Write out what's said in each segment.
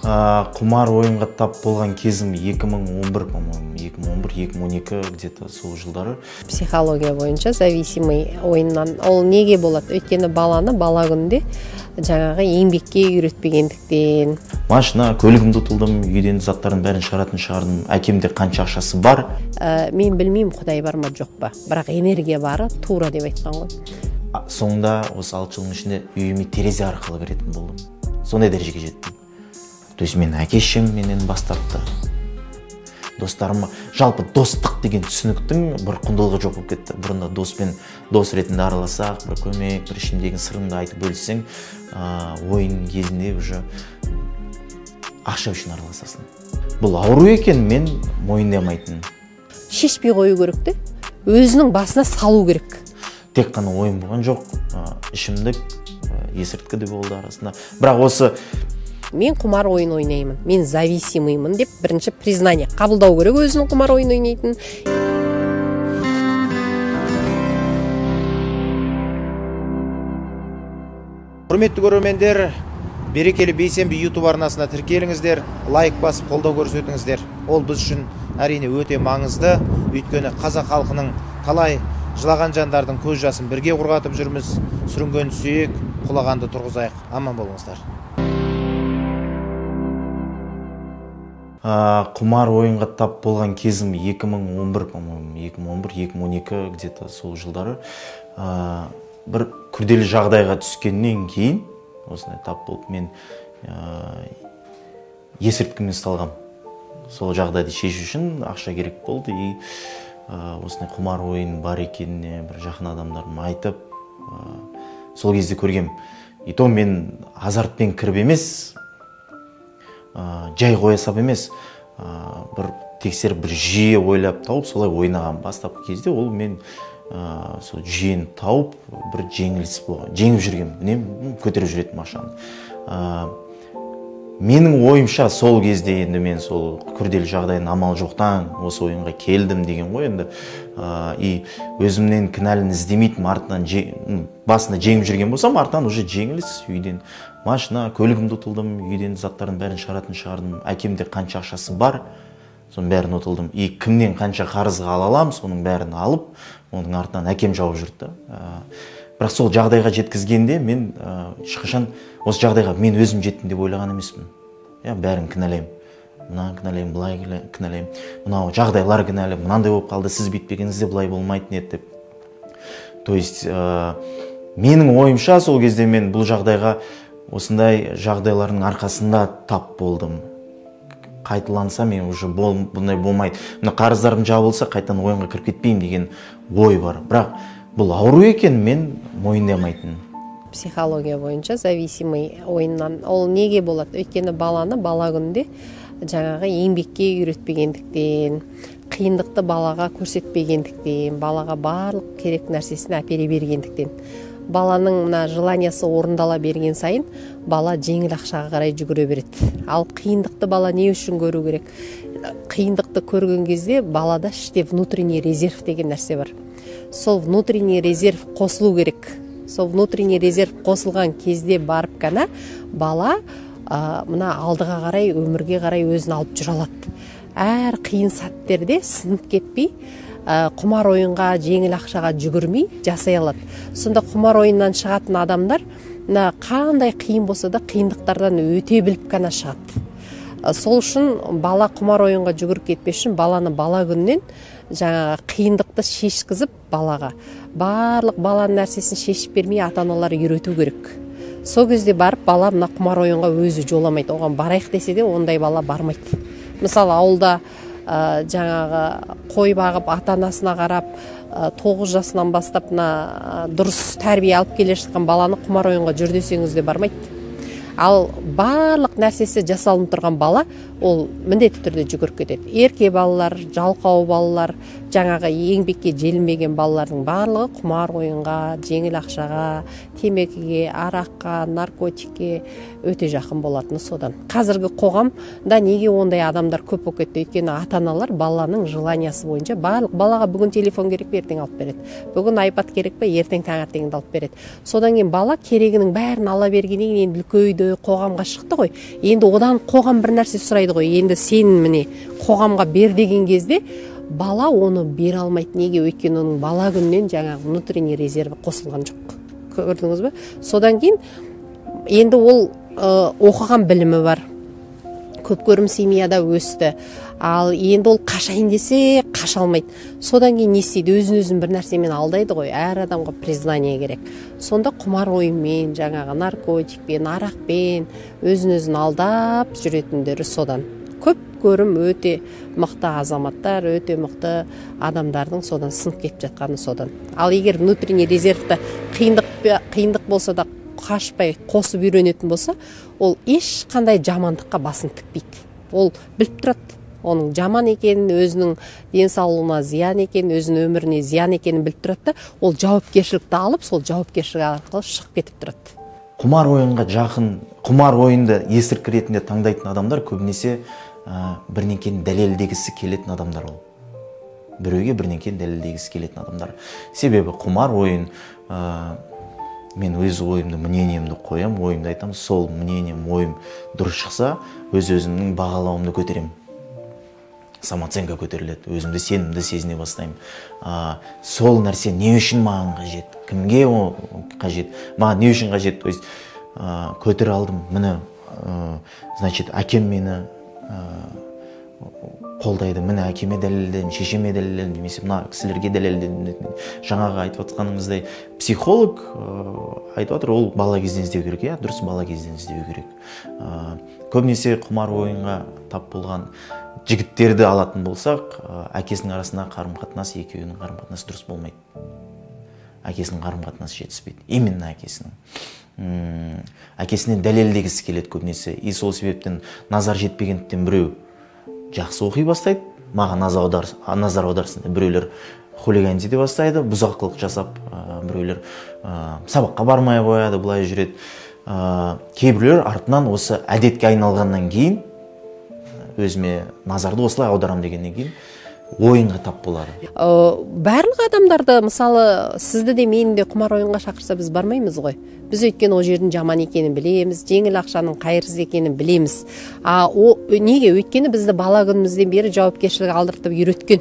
Құмар ойынға тап болған кезім 2011, по-моему, 2011-2012 где-то сол жылдары. Психология бойынша зависимый ойыннан ол неге болады? Өйткені баланы бала күнінде жаңағы еңбекке үйретпегендіктен. Машина, көлігімді ұтылдым, үйден заттардың бәрін шығаратын шығардым. Әкемде қанша ақшасы бар? Мен білмеймін, Құдай бар ма, жоқ па. Бірақ энергия бары тура деп айтқан ғой. Соңында осы 6 жылдың ішінде үйіме терезе арқылы кіретін болдым. Сондай дәрежеге жеттім. То есть мен әке шешем менен бас тартты. Достарыма, жалпы достық деген түсініктің бір құндылығы жоқ болып кетті. Бұрында доспен дос ретінде араласақ, бір көмек, бір ішімдегі сырыңды айтып бөліссең, ойын кезінде уже ақша үшін араласасың. Бұл ауру екен, мен мойындай алмайтынмын. Шешпей қою керек те, өзінің басына салу керек. Тек қана ойын болған жоқ, ішімдік, есірткі де болды арасында. Бірақ осы мен құмар ойын ойнаймын, мен зависимыймын деп бірінші признание қабылдау керек өзінің құмар ойын ойнайтын. Құрметті көрермендер, берекелі бейсенбі YouTube арнасына тіркеліңіздер, лайк басып қолдау көрсетіңіздер. Ол біз үшін әрине өте маңызды, өйткені қазақ халқының талай жылаған жандардың көз жасын бірге құрғатып жүрміз. Сүрінгенді сүйек, құлағанды тұрғызайық. Аман болыңыздар. Құмар ойынға тап болған кезім 2011, по-моему, 2011-2012 где-то сол жылдары. Бір күрделі жағдайға түскеннен кейін осындай тап болып мен есірткімен ұсталғам. Сол жағдайды шешу үшін ақша керек болды и осындай құмар ойын бар екеніне бір жақын адамдарым айтып, сол кезде көргем. И то мен азартпен кіріп емес, жай қоя сап емес, бір тексеріп, бір жүйе ойлап тауып, солай ойнаған. Бастапқы кезде ол мен сол жүйені тауып, бір жеңіліс болған, жеңіп жүргенмін, үнемі көтеріп жүретінмін ақшаны. Менің ойымша сол кезде енді мен сол күрделі жағдайын амал жоқтан осы ойынға келдім деген ғой енді. И өзімнен кінәліні іздемейтінмін, артынан басында жеңіп жүрген болсам, артынан уже жеңіліс, үйден машина, көлігімді ұтылдым, үйден заттардың бәрін шығаратын шығардым. Әкемде қанша ақшасы бар, соның бәрін ұтылдым. И кімнен қанша қарызға ала аламын, соның бәрін алып, оның артынан әкем жауып жүрді. Бірақ сол жағдайға жеткізгенде мен ешқашан осы жағдайға мен өзім жеттім деп ойлаған емеспін. Бәрін кінәлаймын. Мынаны кінәлаймын, былай кінәлаймын. Мынау жағдайлар кінәлі, мынандай болып қалды, сіз бүйтпегеніңізде былай болмайтын еді деп. То есть менің ойымша сол кезде мен бұл жағдайға осындай жағдайлардың арқасында тап болдым. Қайталанса мен уже бұндай болмайды. Мына қарыздарым жабылса қайтадан ойынға кіріп кетпеймін деген ой бар. Бірақ бұл ауру екен, мен мойындай алмайтынмын. Психология бойынша зависимый ойыннан ол неге болады? Өйткені баланы бала күнінде жаңағы еңбекке үйретпегендіктен, қиындықты балаға көрсетпегендіктен, балаға барлық керек нәрсесін әпере бергендіктен, баланың мына желаниясы орындала берген сайын бала жеңіл ақшаға қарай жүгіре береді. Ал қиындықты бала не үшін көру керек? Қиындықты көрген кезде балада іште внутренний резерв деген нәрсе бар. Сол внутренний резерв қосылу керек. Сол внутренний резерв қосылған кезде барып қана бала мына алдыға қарай, өмірге қарай өзін алып жүре алады. Әр қиын сәттерде сынып кетпей, құмар ойынға, жеңіл ақшаға жүгірмей жасай алады. Сонда құмар ойыннан шығатын адамдар мына қандай қиын болса да қиындықтардан өте біліп қана шығады. Сол үшін бала құмар ойынға жүгіріп кетпес үшін баланы бала күнінен жаңағы қиындықты шешкізіп, балаға барлық баланың нәрсесін шешіп бермей ата-аналар үйрету керек. Сол кезде барып бала мына құмар ойынға өзі жоламайды. Оған барайық десе де ондай бала бармайды. Мысалы ауылда жаңағы қой бағып, ата-анасына қарап, 9 жасынан бастап мына дұрыс тәрбие алып келе жатқан баланы құмар ойынға жүр десеңіз де бармайды. Ал барлық нәрсесі жасалынып тұрған бала ол міндетті түрде жүгіріп кетеді. Ерке балалар, жалқау балалар, жаңағы еңбекке желінбеген балалардың барлығы құмар ойынға, жеңіл ақшаға, темекіге, араққа, наркотикке өте жақын болатыны содан. Қазіргі қоғамда неге ондай адамдар көп болып кетті? Өйткені ата-аналар баланың желаниясы бойынша барлық балаға бүгін телефон керек пе, ертең алып береді. Бүгін iPad керек пе, ертең таңертеңді алып береді. Содан кейін бала керегінің бәрін ала бергеннен кейін енді үлкейдім, үлгерді, қоғамға шықты ғой. Енді одан қоғам бір нәрсе сұрайды ғой. Енді сен міне қоғамға бер деген кезде бала оны бере алмайды. Неге? Өйткені оның бала күнінен жаңағы внутренний резерві қосылған жоқ. Көрдіңіз бе? Содан кейін енді ол оқыған білімі бар, көп көрім семьяда өсті. Ал енді ол қашайын десе қаша алмайды. Содан кейін не істейді? Өзін өзін бір нәрсемен алдайды ғой. Әр адамға признание керек. Сонда құмар ойынмен, жаңағы наркотикпен, арақпен өзін өзін алдап жүретіндері содан. Көп көрім өте мықты азаматтар, өте мықты адамдардың содан сынып кетіп жатқаны содан. Ал егер внутренний резервті қиындық болса да қашпай қосып үйренетін болса, ол ешқандай жамандыққа басын тікпейді. Ол біліп тұрады оның жаман екенін, өзінің денсаулығына зиян екенін, өзінің өміріне зиян екенін біліп тұрады да, ол жауапкершілікті алып, сол жауапкершілік арқылы шығып кетіп тұрады. Құмар ойынға жақын, құмар ойынды есірткі ретінде таңдайтын адамдар көбінесе бірнекені дәлелдегісі келетін адамдар ол. Біреуге бірнекені дәлелдегісі келетін адамдар. Себебі құмар ойын, мен өз ойымды, мнениемді қоям, ойымды айтамын, сол мнением, ойым дұрыс шықса, өз өзімнің бағалауымды көтеремін. Самооценка көтеріледі, өзімді сенімді сезіне бастаймын. Сол нәрсе не үшін маған қажет, кімге ол қажет, маған не үшін қажет, то есть көтере алдым, міне, значит, әкем мені қолдайды, міне әкеме дәлелдедім, шешеме дәлелдедім, немесе мына кісілерге дәлелдедім. Жаңағы айтып отқаныңыздай, психолог айтып отыр, ол бала кезден іздеу керек. Иә, дұрыс, бала кезден іздеу керек. Көбінесе құмар ойынға тап болған жігіттерді алатын болсақ, әкесінің арасында қарым-қатынас, екеуінің қарым-қатынасы дұрыс болмайды. Әкесінің қарым-қатынасы жетіспейді. Именно әкесінің. Әкесінен дәлелдегісі келеді көбінесе. И сол себептен назар жетпегендіктен біреу жақсы оқи бастайды, маған назар аударсын, біреулер хулиганить ете бастайды, бұзақылық жасап, біреулер сабаққа бармай қояды, былай жүреді. Кейбіреулер артынан осы әдетке айналғаннан кейін, өзіме назарды осылай аударам дегеннен кейін ойынға тап болады. Барлық адамдарды, мысалы, сізді де мені де құмар ойынға шақырса біз бармаймыз ғой. Біз өйткені ол жердің жаман екенін білеміз, жеңіл ақшаның қайырсыз екенін білеміз. Неге? Өйткені бізді бала күнімізден бері жауапкершілік алдыртып үйреткен.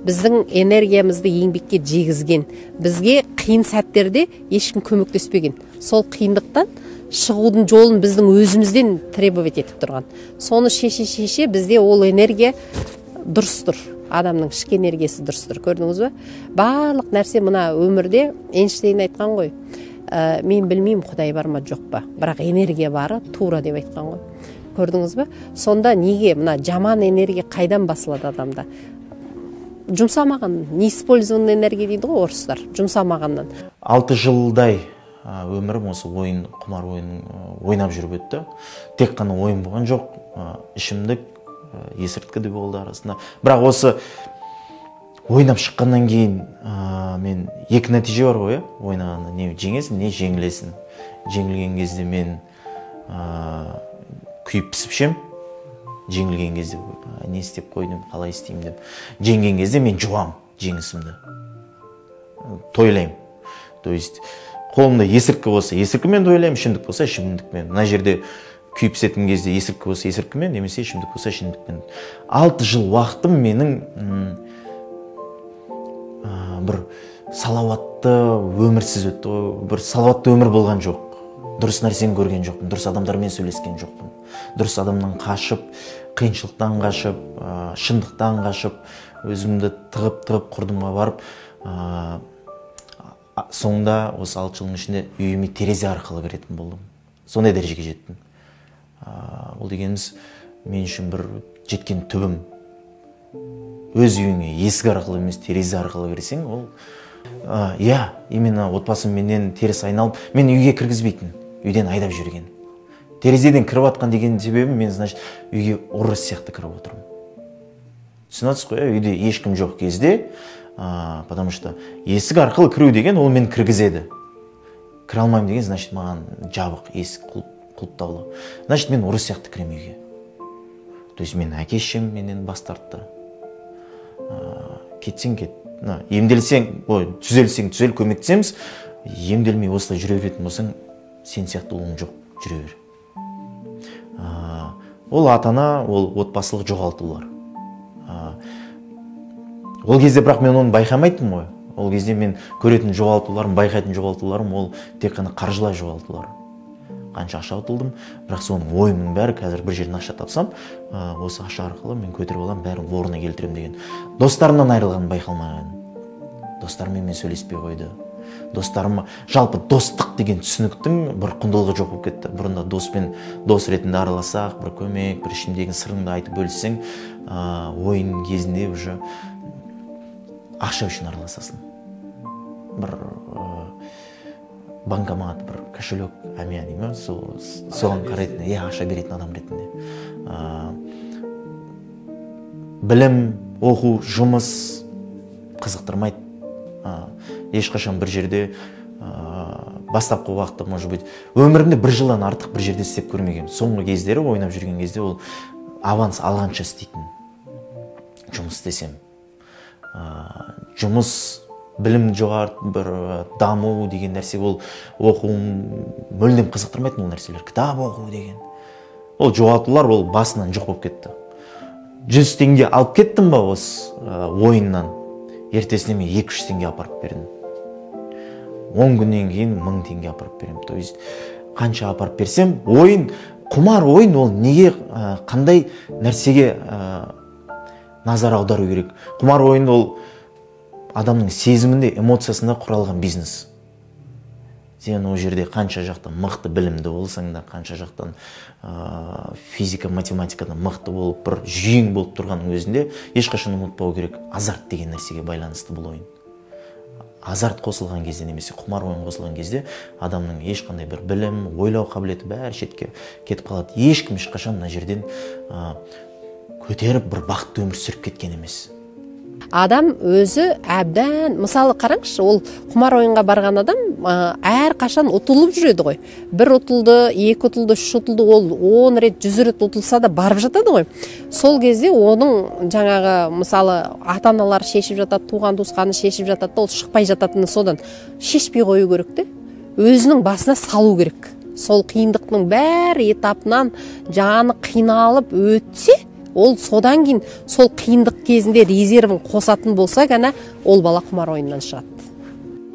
Біздің энергиямызды еңбекке жегізген. Бізге қиын сәттерде ешкім көмектеспеген. Сол қиындықтан шығудың жолын біздің өзімізден требовать етіп тұрған. Соны шеше-шеше бізде ол энергия дұрыс тұр. Адамның ішкі энергиясы дұрыс тұр. Көрдіңіз бе? Барлық нәрсе мына өмірде Эйнштейн айтқан ғой. Мен білмеймін Құдай бар ма жоқ па, бірақ энергия бары тура деп айтқан ғой. Көрдіңіз бе? Сонда неге мына жаман энергия қайдан басылады адамда? Жұмсамаған, неиспользованный энергия дейді ғой орыстар, жұмсамағаннан. 6 жылдай өмірім осы ойын, құмар ойын ойнап жүріп өтті. Тек қана ойын болған жоқ, ішімдік, есірткі де болды арасында. Бірақ осы ойнап шыққаннан кейін мен екі нәтиже бар ғой, ойнағанда не жеңесің, не жеңілесің. Жеңілген кезде мен күйіп пісіп ішемін. Жеңілген кезде не істеп қойдым, қалай істеймін деп. Жеңген кезде мен жуам жеңісімді, тойлаймын. То есть қолымда есірткі болса есірткімен тойлаймын, ішімдік болса ішімдікпен. Мына жерде күйіп пісетін кезде есірткі болса есірткімен, немесе ішімдік болса ішімдікпен. 6 жыл уақытым менің бір салауатты өмірсіз өтті ғой. Бір салауатты өмір болған жоқ. Дұрыс нәрсені көрген жоқпын, дұрыс адамдармен сөйлескен жоқпын. Дұрыс адамнан қашып, қиыншылықтан қашып, шындықтан қашып, өзімді тығып-тығып құрдымға барып, соңында осы 6 жылдың ішінде үйіме терезе арқылы кіретін болдым. Сондай дәрежеге жеттім. Ол дегеніміз мен үшін бір жеткен түбім. Өз үйіңе есік арқылы емес, терезе арқылы кірсең, ол иә, именно отбасым менен теріс айналып, мен үйге кіргізбейтін, үйден айдап жіберген. Терезеден кіріп атқан деген себебім, мен, значит, үйге ұры сияқты кіріп отырмын. Түсінесіз ғой, үйде ешкім жоқ кезде, потому что есік арқылы кіру деген ол мені кіргізеді. Кіре алмаймын деген, значит, маған жабық есік құлыптаулы. Значит, мен ұры сияқты кіремін үйге. То есть мен әке шешем менен бас тартты. Кетсең кет, емделсең, ой, түзелсең түзел, көмектесеміз. Емделмей осылай жүре беретін болсаң, сен сияқты ұлың жоқ, жүре бер. Ол ата-ана, ол отбасылық жоғалтулар. Ол кезде бірақ мен оны байқамайтынмын ғой. Ол кезде мен көретін жоғалтуларым, байқайтын жоғалтуларым ол тек қана қаржылай жоғалтулар. Қанша ақша ұтылдым, бірақ соның ойымның бәрі қазір бір жерден ақша тапсам, осы ақша арқылы мен көтеріп аламын, бәрін орнына келтіремін деген. Достарымнан айырылғаным байқалмаған. Достарыммен мен сөйлеспей қойды. Достарым, жалпы достық деген түсініктің бір құндылығы жоқ болып кетті. Бұрында доспен дос ретінде араласақ, бір көмек, бір ішімдегі сырыңды айтып бөліссең, ойын кезінде уже ақша үшін араласасың. Бір банкомат, бір кошелек, әмия дей ме, соған қарайтын, ақша беретін адам ретінде. Білім, оқу, жұмыс қызықтырмайды. Ешқашан бір жерде бастапқы уақытта, может быть, өмірімде бір жылдан артық бір жерде істеп көрмегенмін. Соңғы кездері ойнап жүрген кезде ол аванс алғанша істейтін. Жұмыс істесем. Жұмыс, білім жоғары, бір даму деген нәрсе, ол оқуым мүлдем қызықтырмайтын ол нәрселер. Кітап оқу деген. Ол жоғалтулар ол басынан жоқ болып кетті. 100 теңге алып кеттім ба осы ойыннан? Ертесіне мен 200 теңге апарып бердім. 10 күннен кейін 1000 теңге апарып беремін. То есть қанша апарып берсем, ойын, құмар ойын ол неге, қандай нәрсеге назар аудару керек? Құмар ойын ол адамның сезімінде, эмоциясында құралған бизнес. Сен ол жерде қанша жақтан мықты білімді болсаң да, қанша жақтан физика, математикадан мықты болып, бір жүйең болып тұрғанның өзінде ешқашан ұмытпау керек, азарт деген нәрсеге байланысты бұл ойын. Азарт қосылған кезде немесе құмар ойын қосылған кезде адамның ешқандай бір білім, ойлау қабілеті бәрі шетке кетіп қалады. Ешкім ешқашан мына жерден көтеріп бір бақытты өмір сүріп кеткен емес. Адам өзі әбден, мысалы қараңызшы, ол құмар ойынға барған адам әрқашан ұтылып жүреді ғой. Бір ұтылды, екі ұтылды, үш ұтылды, ол 10 рет, 100 рет ұтылса да барып жатады ғой. Сол кезде оның жаңағы, мысалы, ата-аналар шешіп жатады, туған туысқаны шешіп жатады, ол шықпай жататыны содан. Шешпей қою керек те, өзінің басына салу керек. Сол қиындықтың бәрі этапынан жаны қиналып өтсе, ол содан кейін сол қиындық кезінде резервін қосатын болса ғана ол бала құмар ойыннан шығады.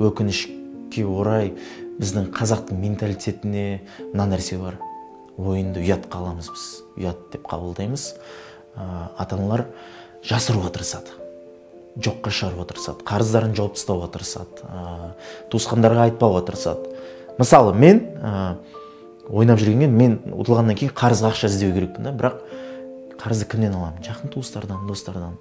Өкінішке орай біздің қазақтың менталитетіне мына нәрсе бар. Ойынды ұятқа аламыз біз, ұят деп қабылдаймыз. Ата-аналар жасыруға тырысады, жоққа шығаруға тырысады, қарыздарын жауып тастауға тырысады, туысқандарға айтпауға тырысады. Мысалы, мен ойнап жүргенде мен ұтылғаннан кейін қарызға ақша іздеу керекпін, бірақ қарызды кімнен аламын? Жақын туыстардан, достардан.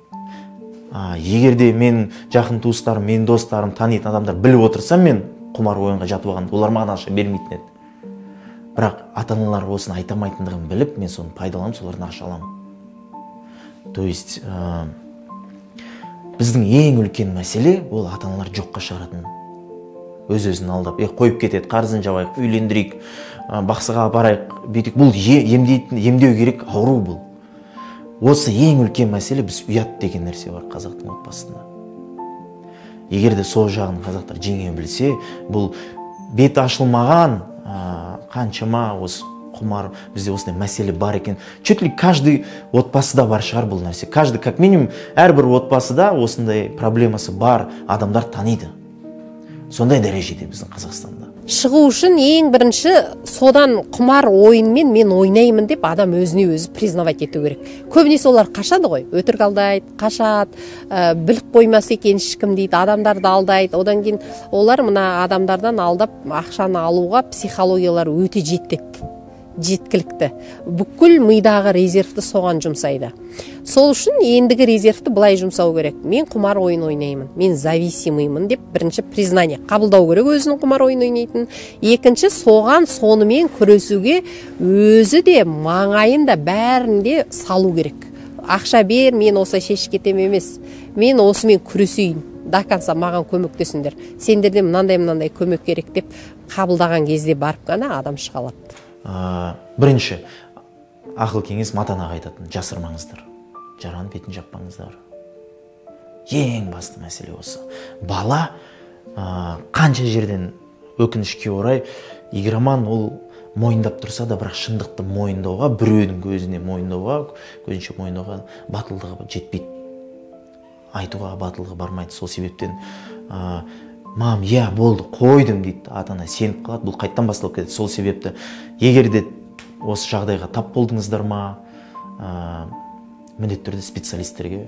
Егер де мен жақын туыстарым, мен достарым, танитын адамдар біліп отырсам, мен құмар ойынға жатып алғанды, олар маған ақша бермейтін еді. Бірақ ата-аналар осыны айта алмайтындығын біліп, мен соны пайдаланып, солардан ақша аламын. То есть, біздің ең үлкен мәселе ол ата-аналар жоққа шығаратын. Өз-өзін алдап, қойып кетеді, қарызын жабайық, үйлендірейік, бақсыға апарайық, бүйтейік. Бұл емдеу керек ауру бұл. Осы ең үлкен мәселе, біз ұят деген нәрсе бар қазақтың отбасында. Егер де сол жағын қазақтар жеңе білсе, бұл бет ашылмаған қаншама осы құмар, бізде осындай мәселе бар екен. Чуть ли каждый отбасыда бар шығар бұл нәрсе. Каждый, как минимум, әрбір отбасыда осындай проблемасы бар адамдар таниды. Сондай дәрежеде біздің Қазақстанда. Шығу үшін ең бірінші содан құмар ойынмен мен ойнаймын деп адам өзіне өзі признавать ету керек. Көбінесе олар қашады ғой, өтірік алдайды, қашады, біліп қоймас екен ешкім дейді, адамдарды алдайды. Одан кейін олар мына адамдардан алдап ақшаны алуға психологиялары өте жеткілікті. Бүкіл мидағы резервті соған жұмсайды. Сол үшін ендігі резервті былай жұмсау керек. Мен құмар ойын ойнаймын, мен зависимыймын деп бірінші признание қабылдау керек өзінің құмар ойын ойнайтынын. Екінші, соған сонымен күресуге өзі де маңайын да бәрін де салу керек. Ақша бер, мен осылай шешіп кетем емес. Мен осымен күресейін. До конца маған көмектесіңдер. Сендерден мынандай-мынандай көмек керек деп қабылдаған кезде барып қана адам шыға алады. Бірінші ақыл кеңес ата-анаға айтатын: жасырмаңыздар, жараның бетін жаппаңыздар. Ең басты мәселе осы. Бала қанша жерден, өкінішке орай, игроман ол Мойындап тұрса да, бірақ шындықты мойындауға, біреудің көзіне мойындауға, көзінше мойындауға батылдығы жетпейді, айтуға батылдығы бармайды. Сол себептен мам, иә, болды, қойдым дейді, ата-ана сеніп қалады, бұл қайттан басталып кетеді. Сол себепті егер де осы жағдайға тап болдыңыздар ма, міндетті түрде специалистерге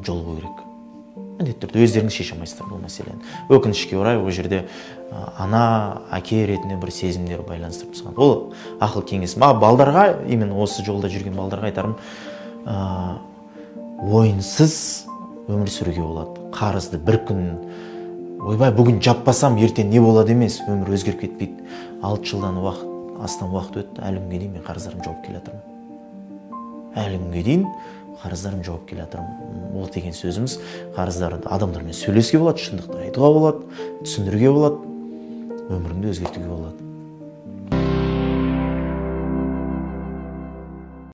жолығу керек. Міндетті түрде өздеріңіз шеше алмайсыздар бұл мәселені. Өкінішке орай, ол жерде ана, әке ретінде бір сезімдер байланыстырып тастаған. Ол ақыл кеңес. Балдарға, именно осы жолда жүрген балдарға айтарым, ойынсыз өмір сүруге болады. Қарызды бір күн, ойбай, бүгін жаппасам, ертең не болады емес, өмір өзгеріп кетпейді. 6 жылдан астам уақыт өтті, әлі күнге дейін мен қарыздарым жауып келе жатырмын. Әлі күнге дейін қарыздарым жауып келе жатырмын. Ол деген сөзіміз, қарыздарды адамдармен сөйлесуге болады, шындықты айтуға болады, түсіндіруге болады, өміріңді өзгертуге болады.